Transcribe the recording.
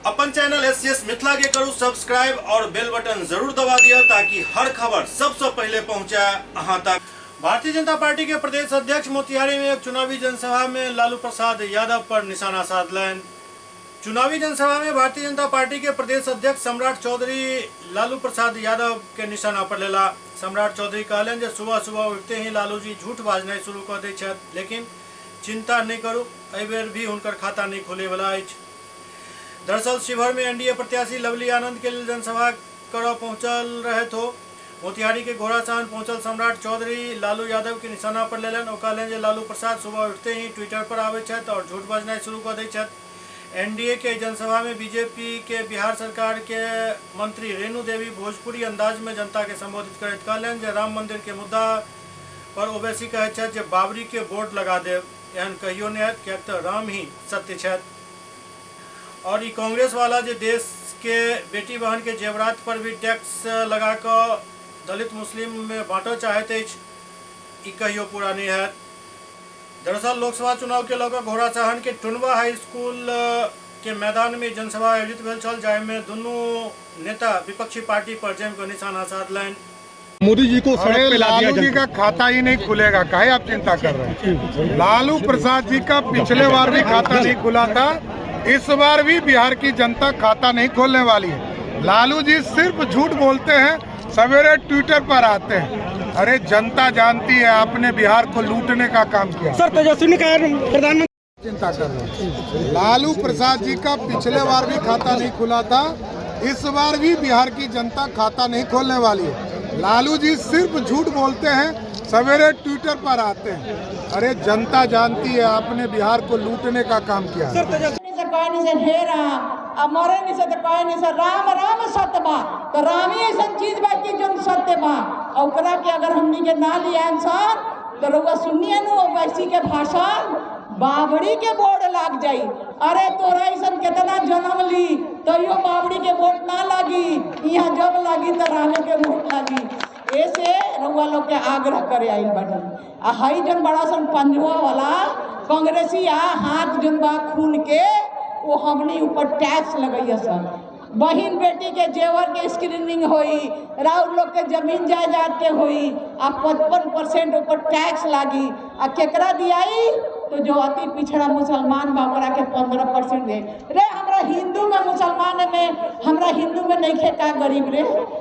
अपन channel SCS Mithila के करू सब्सक्राइब और बेल बटन जरूर दबा दिया ताकि हर खबर सबसे पहले पहुंचे अहां तक। भारतीय जनता पार्टी के प्रदेश अध्यक्ष मोतिहारी में एक चुनावी जनसभा में लालू प्रसाद यादव पर निशाना साधलनि। चुनावी जनसभा में भारतीय जनता पार्टी के प्रदेश अध्यक्ष सम्राट चौधरी लालू प्रसाद यादव के निशाना पर लेला। सम्राट चौधरी कहलनि जे सुबह सुबह उठते ही लालू जी झूठ बाजनाइ शुरू कऽ दैत छथि, लेकिन चिंता नहीं करू, एहि बेर भी हुनकर खाता नहीं खुले वाला अछि। दरअसल शिवहर में एनडीए प्रत्याशी लवली आनंद के लेल जनसभा करऽ पहुंचल रहथि हो। मोतिहारी के घोड़ासहन पहुंचल सम्राट चौधरी लालू यादव के निशाना पर लेलनि। ओ कहलनि जे लालू प्रसाद सुबह उठते ही ट्विटर पर आबै छथि और झूठ बजनाइ शुरू कऽ दैत छथि। एनडीए के जनसभा में बीजेपी के बिहार सरकार के मंत्री रेणु देवी भोजपुरी अंदाज में जनता के संबोधित करैत कहलनि जे राम मंदिर के मुद्दा पर ओवैसी कहैत छथि जे बाबरी के बोर्ड लगा देब, एहन कहियो नहि हैत, किएक तऽ राम ही सत्य छथि। और ई कांग्रेस वाला जे देश के बेटी बहन के जेवरात पर भी टैक्स लगा कऽ दलित मुस्लिम में बांटऽ चाहैत अछि, ई कहियो पूरा नहि हैत। दरअसल लोकसभा चुनाव के लऽ कऽ घोड़ासहन के टुनवा हाई स्कूल के मैदान में जनसभा आयोजित भेल छल, जाहि में दुनू नेता विपक्षी पार्टी पर जमि कऽ निशाना साधलनि। मोदी जी को सड़क अरे पे ला दिया लालू जी जनता। का खाता ही नहीं खुलेगा, काहे आप चिंता कर रहे हैं? लालू प्रसाद जी का पिछले बार भी खाता नहीं खुला था, इस बार भी बिहार की जनता खाता नहीं खोलने वाली है। लालू जी सिर्फ झूठ बोलते हैं, सवेरे ट्विटर पर आते हैं। अरे जनता जानती है आपने बिहार को लूटने का काम किया। सर तेजस्वी ने कहा प्रधानमंत्री चिंता कर रहे हैं? लालू प्रसाद जी का पिछले बार भी खाता नहीं खुला था, इस बार भी बिहार की जनता खाता नहीं खोलने वाली है। लालू जी सिर्फ झूठ बोलते हैं, सवेरे ट्विटर पर आते हैं। अरे जनता जानती है आपने बिहार को लूटने का काम किया है। सर तेजस्वी से कहे नहीं से हे राम, आ मरे नहीं से तो कहे नहीं से राम राम सत्य बा, तो राम ही ऐसा चीज बा कि जोन सत्य बा। और ओकरा के अगर हमनी के ना लिया सर तो रउआ सुनिए नु ओवैसी के भाषण बाबरी के बोर्ड लाग जाई। अरे तोरा ऐसा कितना जन्म ली तैयो बाबरी के बोर्ड ना लागी, यहाँ जब लागी तो रामे के बोर्ड लागी। ऐसे रउआ लोग के आग्रह करे आइल बानी। आ हई जन बड़ा सन पंजुआ वाला कांग्रेसिया हाथ जन बा खून के, वो हमनी ऊपर टैक्स लगैया सन। बहिन बेटी के जेवर के स्क्रीनिंग होई, राउर लोग के जमीन जायदाद के होई, आ 55% ऊपर टैक्स लागी। आ केकरा दियाई तो जो अति पिछड़ा मुसलमान बा ओकरा के 15% दे। रे हमरा हिंदू में मुसलमान में हमरा हिंदू में नहीं का गरीब रे।